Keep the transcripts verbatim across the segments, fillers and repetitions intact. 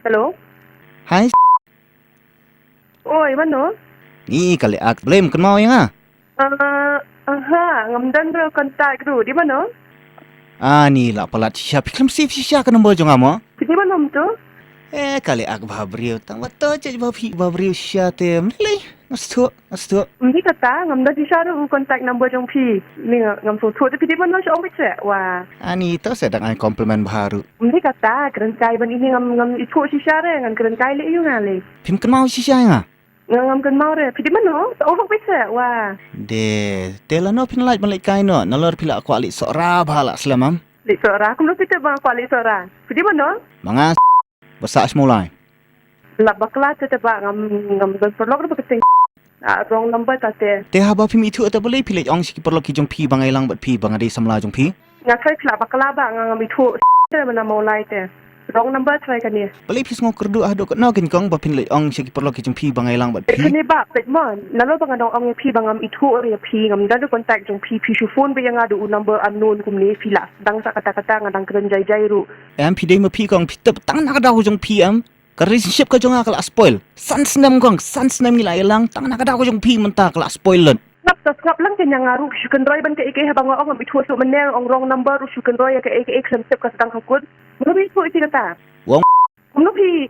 Hello. Hai. Oi, mano? Ni ka leh ak blem kynmaw ïa nga. Ah, aha, ngam don ruh contact ruh, dei mano? Ani la palat shisha, phi khlem save shisha ka number jong nga mo? Phi dei mano mynta? Eh, ka leh ak bha briew, tang ba to jait ba phi ba briew shisha te, mlei, nga sngewthuh, nga sngewthuh. Ym dei kata, ngam don shisha ruh u contact number jong phi. Ni nga, ngam sngewthuh te phi dei mano sha ong beit seh, wa. Ani to seh dang ai compliment bha ruh. Ym dei kata, kren kai ban ini ngam, ngam ithuh shisha re, ngan kren kai leh ïa nga leh. Phim kynmaw shisha ïa nga? Nga ngam kynmaw re, phi dei mano? Sa ong beit seh, wa. De, te lano phin lait ban leit kai noh, nalor phi la kwah leit Sohra bha la slem am? Leit Sohra, kumno phi tip ba nga kwah leit Sohra? Phi dei mano? Ma nga ba sah sha Mawlai. La bakla te te ba ngam, ngam don paralok ruh ba ka seng. Ah, wrong number ta te. Te haba phim ithuh te balei phi leit ong sha ki paralok ki jong phi ba nga ïalang bad phi ba nga dei samla jong phi? Nga tharai phi la bakla ba nga ngam ithuh te ba na Mawlai te. Wrong number tharai kane. Balei phi sngew kyrduh haduh katno kynjong ba phin leit ong sha ki paralok ki jong phi ba nga ïalang bad phi? Kane ba, peit mo, nalor ba nga dang ong ïa phi ba ngam ithuh ïa phi, ngam don contact jong phi, phi shu phone beit ïa nga da u number unknown kumne, phi la dang sa kata kata nga dang kren jai jai ruh. Em, phi dei ma phi kong, phi tip tang na ka daw jong phi em. Ka relationship ka jong nga ka la spoil. San snem kong, san snem ngi la ïalang, tang na ka daw ka jong phi mynta ka la spoil lut. Sngap sa sngap lang, ka ñiang nga ruh shu kynroi ban kaei kaei, haba nga ong ngam ithuh shuh mynne, ong wrong number ruh shu kynroi ïa kaei kaei, khlem tip ka sdang ka kut. Mano phi ithuh ïa phi kata? Wrong. Kumno phi,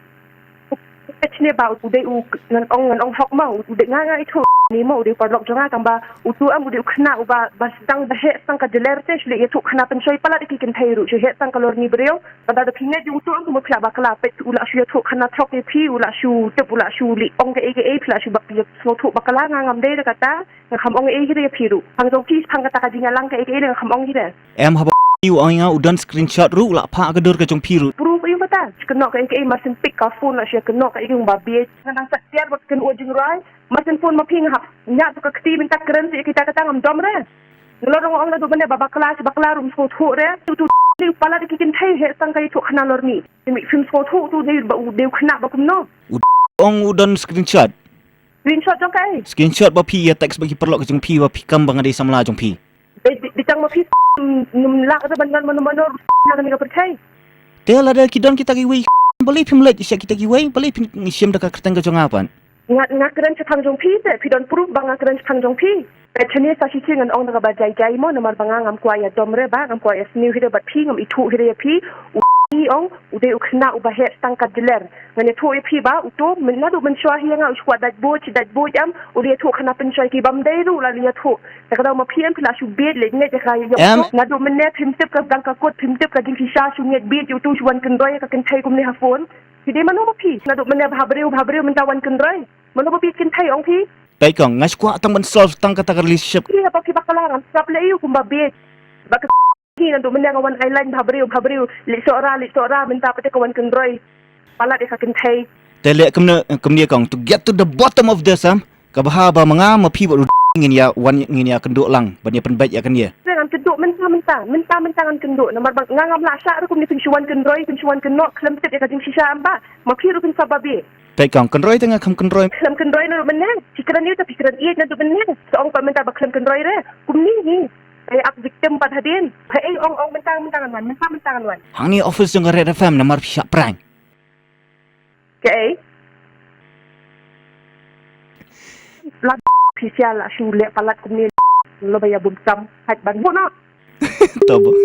peit ne ba u dei u, ngan ong, ngan ong hok ma, u dei nga, nga ithuh ni ma, u dei paralok jong nga, tang ba utu em u dei u khynnah uba, ba sdang ba heh sdang ka jyller te, shu leit ïathuh khana pynshoi palat ïa ki kynthei ruh, shu heh sdang ka lorni briew. Kata da phi ngeit ïa utu em, kumno phi la bakla, peit u la shu ïathuh khana throk ïa phi, u la shu tip, u la shu leit ong kaei kaei, phi la shu bak, ïa sngewthuh bakla, nga ngam dei da kata, nga kham ong ei hi re ïa phi ruh. Phang jong phi, phang kata ka jingïalang kaei kaei, nga kham ong hi re. Em, haba u ong ïa nga u don screenshot ruh, u la phah ka dur ka jong phi ruh. Proof aïu kata? Shu kynnoh kaei kaei, mar syn pick ka phone, la shu kynnoh kaei kaei, ba bieit. Nga dang sat tiar bad kynnoh jingrwai. Mar syn phone ma phi nga hap ñiah tu ka kti mynta kren sha ïa kita kata, ngam dom re. Nalor nga ong naduh mynne ba bakla, sha bakla ruh ym sngewthuh re. Tu tu li u palat ïa ki kynthei, heh sdang ka ïathuh khana lorni. Phim, phim sngewthuh tu dei ba u dei u khynnah ba kumno. U ong u don screenshot. Screenshot jong kaei? Screenshot ba phi ïa text bad ki paralok ki jong phi ba phi kam ba nga dei samla jong phi. Dei, dei, dei tang ma phi, mm, ym lah ruh ban don mano mano ruh na kane ka pyrthei. Te lada ki don kita kiwei, balei phim leit sha kita kiwei, balei phin shim da ka kyrteng ka jong nga pat? Nga, nga kren shaphang jong phi te, phi don proof ba nga kren shaphang jong phi? Te shane sa shisien ngan ong da kaba jai jai mo, namar ba nga ngam kwah ïa dom re ba, ngam kwah ïa sniew hi re bad phi, ngam ithuh hi re ïa phi, u ong, u dei u khynnah uba heh sdang ka jyller. Ngan ïathuh ïa phi ba, uto, myn, naduh mynshuwa hi ïa nga u shu kwah dait buit, dait buit em, u dei ïathuh khana pynshoi, ki bym dei ruh la ïathuh. Te ka daw ma phi em phi la shu bieit leh ngeit ïa ka ïa uto. Naduh mynne phim tip ka sdang ka kut, phim tip ka jingshisha, shu ngeit bieit ïa uto, shu wan kynroi ïa ka kynthei kumne ha phone. Phi dei mano ma phi? Naduh mynne bha briew, bha briew mynta wan kynroi. Mano ba bieit kynthei ong phi? Peit kong, nga shu kwah tang ban solve tang kata ka relationship. Phi haba phi bakla ngan sngap leh ïa u kumba bieit. Ba ka Hi, naduh mynne ka wan ai line bha briew, bha briew, leit Sohra, leit Sohra, mynta pat ka wan kynroi. Palat ïa ka kynthei. Te leh kumne, kumne kong, to get to the bottom of this, em. Ka bha ba ma nga ma phi bad u ngin ïa wan ngin ïa kynduh lang, ban ïa pynbeit ïa kane. Ngan kynduh mynta, mynta, mynta, mynta ngan kynduh. Namar ba nga ngam lah shah ruh kumne phin shu wan kynroi, phin shu wan kynnoh, khlem tip ïa ka jingshisha em ba. Ma phi ruh phin sa babe. Peit kong, kynroi te nga kham kynroi. Khlem kynroi naduh mynne. Phi kren ïa te phi kren ïa naduh mynne. Sa ong pat mynta ba khlem kynroi re. Kumne hi. Ai ak victim pat hadien. Hei ong ong mynta mynta ngan wan, mynta mynta ngan wan. Hangne office jong ka Red F M namar phi shah prank. Kaei? La phi sia la shu leh palat kumne. Lo ba ïa bun kam. Hait ban bun ah. Tobo.